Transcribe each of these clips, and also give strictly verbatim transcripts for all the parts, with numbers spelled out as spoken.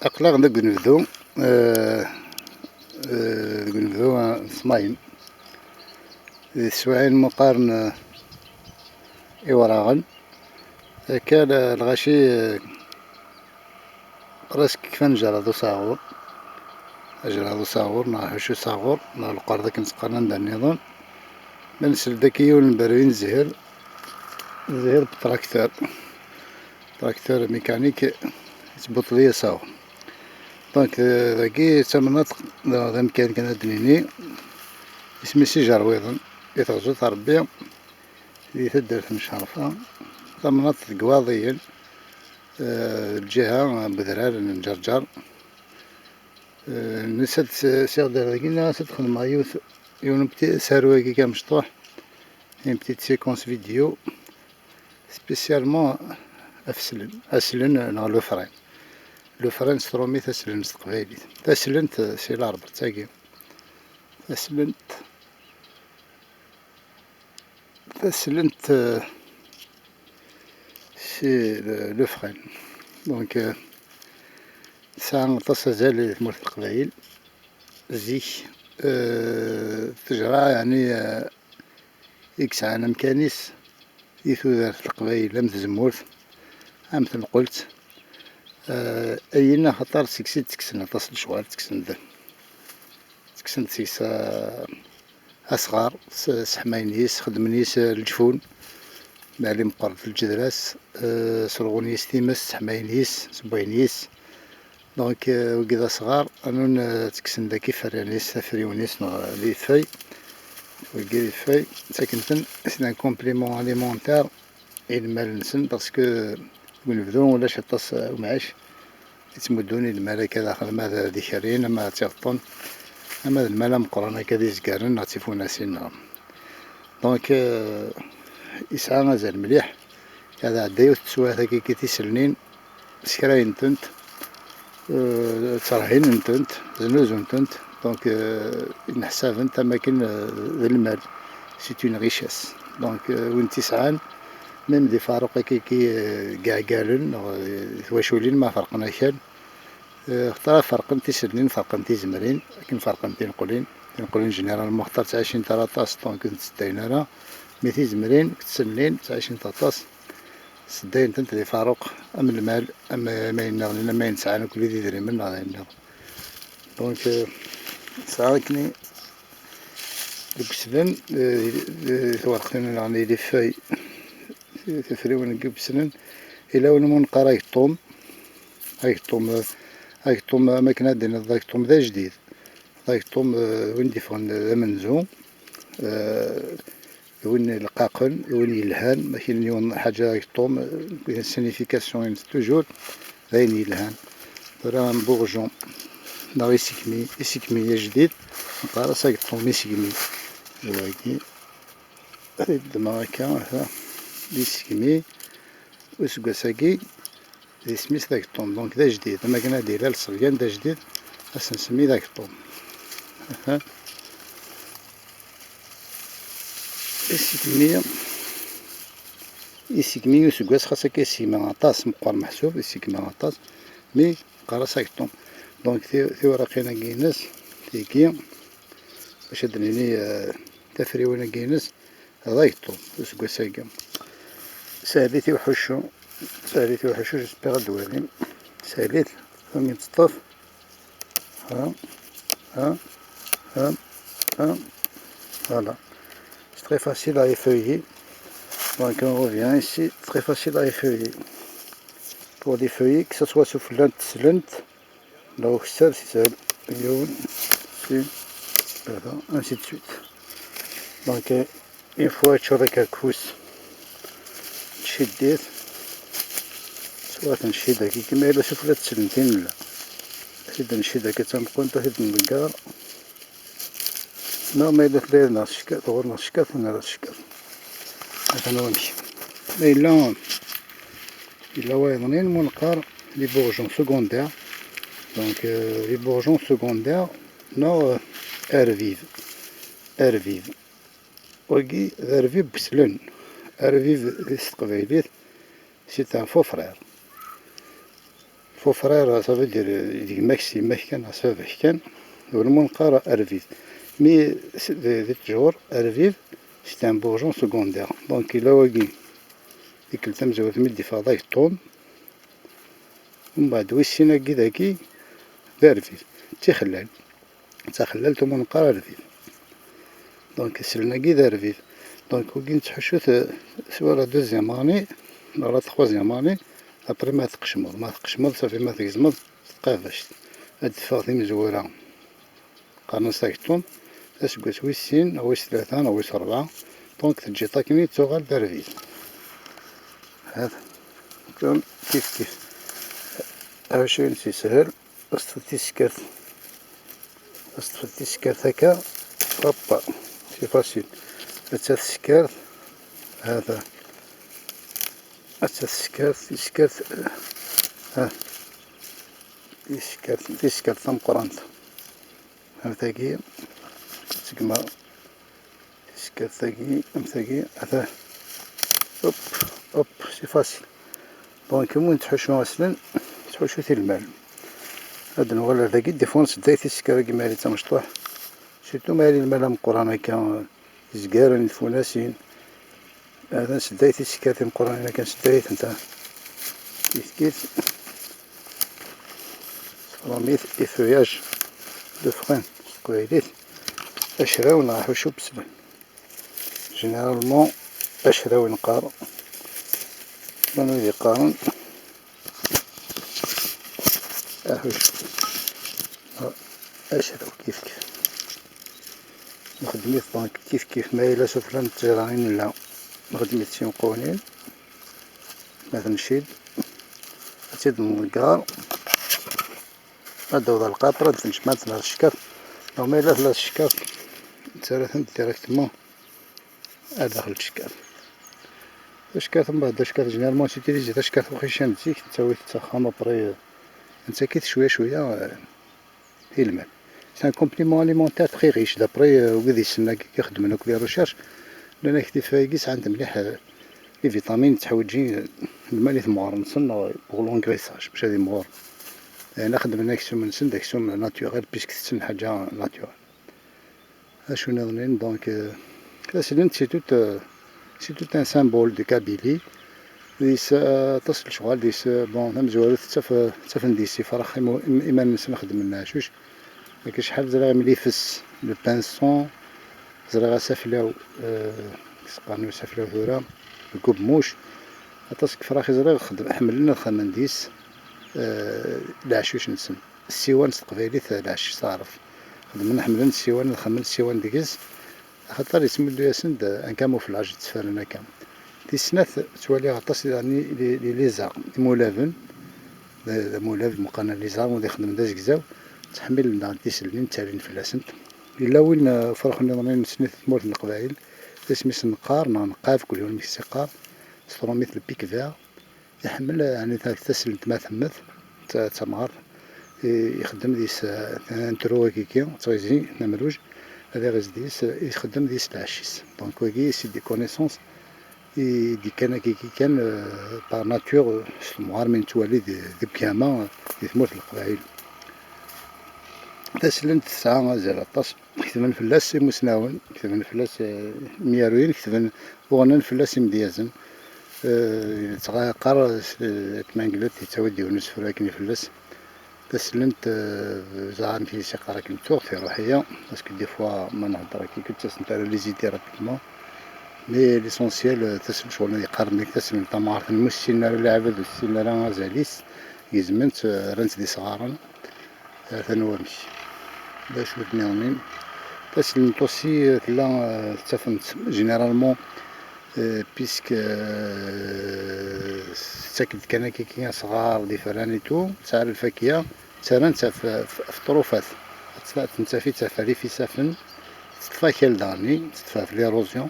Aql-aɣ deg unebdu, eh, eh, deg unebdu, eh, n Smayen, di teswiɛin muqqaren, eh, Iwraɣen. Akka, l-, lɣaci, eh, presque kfan jraḍ usaɣur, jraḍ usaɣur, neɣ ḥucu usaɣur, neɣ lqerḍ akken ttqarren anda nniḍen. Ma nsel-d akka yiwen n berbi n zzhir, zzhir n traktur. Traktur mécanique yettbuṭṭel asaɣur. Donc, euh, dagi d tamnaḍt, d, d amkan kan ad d-nini, isem-is Ijerwiḍen, i teɣzut Rebbi, di taddart n Ccerfa, tamnaḍt deg Iwaḍiyen, euh, lǧiha n Wedrar n Ǧerǧer. Euh, nusa-d s-, siɣ-d ar dagi, nniɣ-as ad xedmeɣ yiwet, yiwen n petit, asaru-agi amecṭuḥ, une petite séquence vidéo, spécialement ɣef aslen, aslen neɣ le frein. Le frein s trumit, aslen s teqbaylit. Taslent, eh, si lɛerb, d tagi. Taslent, taslent, eh, si le, le frein. Donc, eh, tesɛa aṭas azal di tmurt n Leqbayel. Zik, eh, tejra, yeɛni, eh, i yesɛan amkan-is i tudert n Leqbayel, am tzemmurt, am tenqelt. Eh, ayen axaṭer seg-s i d-ttekksen aṭas n lecɣal, ttekksen-d, ttekksen-d seg-s, eh, asɣar, s-, sseḥmayen yes, xeddmen yes, eh, leǧfun, mali meqqret lǧedra-s, eh, sserɣun yes times, sseḥmayen yes, ssewwayen yes. Donc, euh, wigi d asɣar, anun, euh, ttekksen daki iferran-is, tafriwin-is, neɣ les feuilles. Wigi les feuilles, ttaken-ten, c'est un complément alimentaire i lmal-nsen, parce que deg unebdu ulac aṭas, euh, umɛic i ttmuddun i lmal akka daxel, ama d, d ikerrin, ama d tiɣeṭṭen, ama d lmal ameqqran akka d izgaren neɣ d tifunasin, neɣ. Donc, euh, yesɛa azal mliḥ. Ad ɛedda yiwet teswiɛt akka i tiselnin, skrayent-tent, eh, tterhinen-tent, znuzunt-tent. Donc, eh, nneḥsabent am akken, eh, d lmal, c'est une richesse. Donc, eh, win t-isɛan, même d ifaruq akka i, eh, iɛeggalen, neɣ, eh, twaculin ma ferqen akal, eh, xaṭer ferqent tiselnin, ferqent tizemrin, akken ferqent tineqlin. Tineqlin généralement xaṭer ttɛicint ara aṭas, donc ur tent-sseddayen ara. Mi tizemrin, ttselnin, ttɛicint aṭas. Sseddayen-tent di faruq, am lmal, am, am ayen nniḍen, am ayen sɛan akk d idrimen neɣ d ayen nniḍen. Donc, euh, sɛiɣ akken deg uslen, euh, euh, tiwerqin neɣ les feuilles, tafriwin deg uslen, yella win umi neqqar ageṭṭum. Ageṭṭum, euh, ageṭṭum, am akken ad d-tiniḍ, d ageṭṭum d ajdid. D ageṭṭum, euh, win d-iffɣen d amenzu. Euh, d win ileqqaqen, d win yelhan, ma kien yiwen ḥaǧa ageṭṭum, une signification-ines toujours, d ayen yelhan. Tura am bourgeon, neɣ isegmi, isegmi ajdid, neqqar-as ageṭṭum isegmi. Wagi, ad t-ddmeɣ akka, ata, d isegmi useggas-agi, d isem-is d ageṭṭum, donc d ajdid. Am akken ad d-yili ṣṣebyan d ajdid, ad s-nsemmi d ageṭṭum. Aha. Isegmi, isegmi useggas, xas akka isegmi aṭas, meqqer meḥsub, isegmi aṭas, mi qqar-as ageṭṭum. Donc ti-, tiwraqin-agi-ines, tigi, bac ad d-nini, eh, tafriwin-agi-ines, d ageṭṭum useggas-agi. Sahlit i uḥuccu, sahlit i uḥuccu, j'espère ad d-walim. Sahlit, umi teṭṭef. Ha, ha, ha, ha. Voilà. C'est très facile à effeuiller. Donc on revient ici, très facile à effeuiller. Pour l'effeuiller, que ce soit sufella n teslent, neɣ ukessar, si sahel, yiwen, si, tlata, ainsi de suite. Donc, euh, une fois teččur akka deg ufus, tcid-it, soit tncid akka, kima yella sufella n teslent i nella. Ad t-id-ncid akka d tameqqunt, ad t-id-nḍegger. Neɣ ma yella tella yid-neɣ tecka-, tɣur-neɣ teckaft, nerra teckaft. Atan wamek. Ma yella, yella wayeḍnin, ma neqqar les bourgeons secondaires. Donc, euh, les bourgeons secondaires, neɣ, euh, arbiv. Arbiv. Wagi d arbib weslen. Arbib s teqbaylit, c'est un faux frère. Beau-frère, ça veut dire, euh, d gma-k s yemma-k kan, s baba-k kan, ur mu neqqar arbib. Mi s-, di, di ttjur, arbib, c'est un bourgeon secondaire. Donc, yella wagi, tikkelt tamezwarut mi d-iffeɣ d ageṭṭum, mbeɛd wis sin-agi dagi, d arbib. D tixellal. D taxellalt, ur mu neqqar arbib. Donc, slen-agi d arbib. Donc, wagi nettḥuccu-t, euh, soit la deuxième année, la troisième année, après ma tqecmeḍ. Ma tqecmeḍ, safi ma tgezmeḍ, tqabact. Ad d-teffeɣ timezwura. Qqaren-as tageṭṭumt, aseggas wis sin, neɣ wis tlata, neɣ wis rebɛa. Donc, teǧǧiḍ akken i tettuɣal d arbib. Hada. Kum kif kif. Acu i s-yeshel? Ad s-teṭṭfeḍ tisekkart. Ad s-teṭṭfeḍ tisekkart akka. Hoppa. C'est facile. Atta tsekkart. Hada. Atta tsekkart, tisekkart. Ha. Tisekkart, tisekkart tameqqrant. Am tagi. Segma. Tisekkart tagi, am tagi. Ata. Hop, hop, c'est facile. Donc, mi nettḥuccu aslen, nettḥuccu-t i lmal. Ad nuɣal ar dagi, des fois nsedday tisekkar-agi ma yella d tamecṭuḥt. Surtout ma yella lmal ameqqran akka, izgaren, tfunasin. Ad nsedday tisekkar timeqqranin akka, nsedday-itent, ha. Kif kif. Sefrumit effeuillage de frein s teqbaylit. Acraw neɣ aḥuccu n uslen. Généralement, acraw i neqqar. Llan wid yeqqaren aḥuccu. Acraw kif kif. Nxeddem-it donc kif kif, ma yella sufella n ttejra i nella, nxeddem-it s imeqqunin, ma tenciḍ, ad tt-id-nḍegger, ad d-taweḍ ɣer lqaṭer, ad d-tnecmaɛent ɣer tcekkart, neɣ ma yella tella tcekkart, nettarra-tent directement ar daxel n tcekkart. Tacekkart mbeɛd, tacekkart généralement, on s'utilise tacekkart uxican n zik, nettawi-t s axxam, après, nettakk-it cwiya cwiya, euh, i lmal. C'est un complément alimentaire très riche, d'après, euh, wid yessnen akka ixeddmen akk les recherches, llan aktif-agi sɛant mliḥ, euh, les vitamines, tteḥwiǧin, euh, lmal i temɣer-nsen, euh, pour l'engraissage, bac ad imɣur. Ayen xeddmen aksum-nsen, d aksum naturel, puisque tetten lḥaǧa naturel. Acu nniḍen, donc, euh, taslent, c'est tout, euh, c'est tout un symbole de Kabylie. Dis, euh, aṭas n lecɣal, dis, euh, bon, tamezwarut, ttaf-, ttafen dis ifrax imu-, im-, iman-nsen xeddmen leɛcuc. Akka acḥal ẓriɣ imlifes, le pinson, ẓriɣ asaflaw, euh, s qqaren asaflaw tura, deg ubmuc. Aṭas n yifrax i ẓriɣ xedm-, ḥemmlen ad xedmen dis, euh, leɛcuc-nsen. Ssiwan s teqbaylit, leɛcuc s taɛrabt. Xedmen, ḥemmlen ssiwan, ad xedmen ssiwan deg-s, axaṭer yettmuddu-yasen-d un camouflage, ttefren akka. Tis snat, ttwaliɣ aṭas, yeɛni, les, les lézards, imulaben, d, d amulab meqqar n lézard, wid ixeddmen d azegzaw, ttḥemmilen daɣen tiselnin, ttalin fell-asent. Yella win, uh, ufrux nniḍen i nesni di tmurt n Leqbayel, isem-is Neqqar, neɣ Neqqab, kul yiwen amek i s-iqqar, s trumit le pic vert, iḥemmel, ɛni, ta-, taslent ma temmet, d ta-, d tamɣart, i-, ixeddem deg-s, eh, un trou hakiki, d tiɣzi, d amruj, ad iɣiz deg-s, eh, ixeddem deg-s lɛecc-is. Donc, wagi, c'est des connaissances i d-ikkan hakiki kan, eh, par nature, eh, s temɣer mi nettwali di, di ugama, eh, di tmurt n Leqbayel. Taslent tesɛa azal aṭas. Ketben fell-as imusnawen, ketben fell-as, eh, imyaruyen, ketben uɣennan fell-as imedyazen. Eh, yettɣa-, yeqqar, eh, At Mengellat yettawi-d yiwen usefru akken i fell-as. Taslent, eh, ẓer amek i s-yeqqar akken, ttuɣ-tt, iruḥ-iyi, parce que des fois ma nhedder akka, ur ttasent ara les idées rapidement. Mais l'essentiel, eh, taslent, ccɣel-nni yeqqaren deg taslent tamɣart-nni, ur ssinen ara lɛibad, ur ssinen ara azal-is, gezmen-tt, eh, rran-tt d isɣaren. Atan wamek. D acu nniḍen? Taslent aussi, euh, tella, euh, tettafemt généralement, euh, puisque, euh, tettak-d kan akka asɣar d iferran et tout, tesɛa lfakya, ttarran-tt ɣef, ɣef, ɣef ṭṭrufat. Ad tt-, ad tt-nettafi ɣef rrif isaffen, teṭṭef akal daɣen, teṭṭef ɣef l'érosion,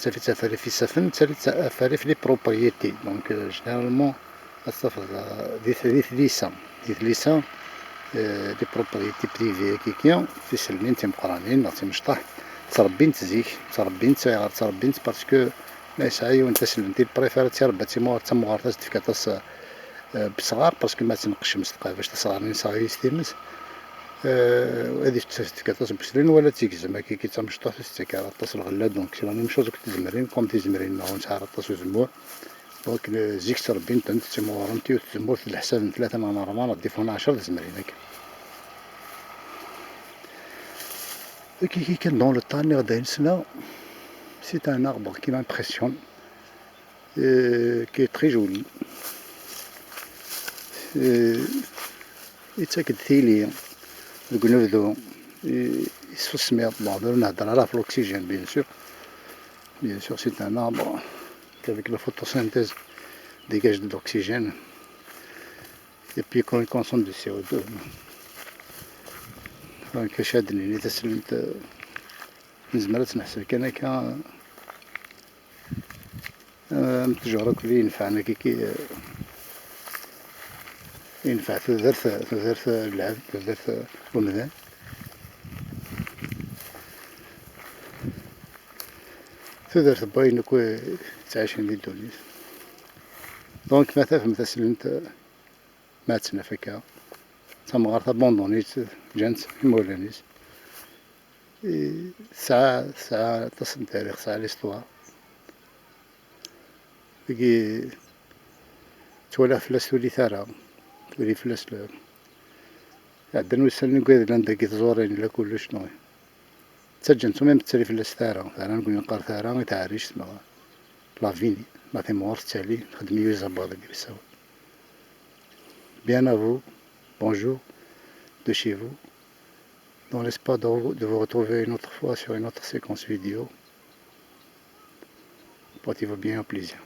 tettafi ɣef rrif isaffen, tettafi ɣef rrif les propriétés. Donc, euh, généralement, ad tafeḍ, eh, di, di tlisa, di tlisa, eh, di propriété privée, kiki, tiselnin timeqqranin neɣ timecṭaḥ, ttrebbint zik, ttrebbint, ayɣer ttrebbint? Parce que ma yesɛa yiwen taselment, il préfère ad tt-irebba d timɣart, d tamɣart, ad s-d-tefk aṭas, eh, Besɣar, parce que ma tneqqcem s tqabact, asɣar-nni nesɣa-yi s times, euh, ad yefk aṭas n weslen, wala ad tt-igzem, akka, akka d tamecṭuḥt, ur tettak ara aṭas n lɣella, donc c'est la même chose akked tizemrin, comme tizemrin-nneɣ ur nesɛi ara aṭas n uzemmur. Donc, euh, zik ttrebbin-tent, ttimɣurent yiwet tzemmurt d leḥsab n tlata neɣ n ṛebɛa neɣ des fois ɛecṛa tzemrin akka. Kiki kan dans le temps, nniɣ-d ayen ssneɣ, c'est un arbre qui m'impressionne, euh, qui est très joli. Euh, yettak-d tili deg unebdu, euh, yessusmiḍ. Bon, ur nhedder ara ɣef l'oxygène, bien sûr. Bien sûr, c'est un arbre qui, avec la photosynthèse, dégage de l'oxygène. Et puis, quand il consomme du C O deux. Donc, acu ad d-nini, tasellemt, euh, nezmer ad tt-neḥseb kan akka, euh, am ttjur akk yenfɛen, akka, ki, euh, yenfeɛ tudert, tudert n lɛebd, tudert n umdan. Tudert n wayen akk yettɛicen di ddunit. Donc, ma tafem tasellemt, ma tt-naf akka, d tamɣart abandonnée, ǧǧan-tt imawlan-is. I tesɛa, tesɛa aṭas n tarix, tesɛa l'histoire. Dagi, ttwaliɣ fell-as tuli tara, tuli fell-as le-, ɛeddan wussan n wigad llan dagi tẓurin, la kullec, non. Ttaǧǧan-tt, même tettali fell-as tara, tara nekkni neqqar tara i teɛrict, neɣ la vigne, la timɣurt tettali, nxeddem yiwet zabbaḍ deg yessawen. Bien à vous, bonjour, de chez vous. Dans l'espoir de, de vous retrouver une autre fois sur une autre séquence vidéo. Portez-vous bien, au plaisir.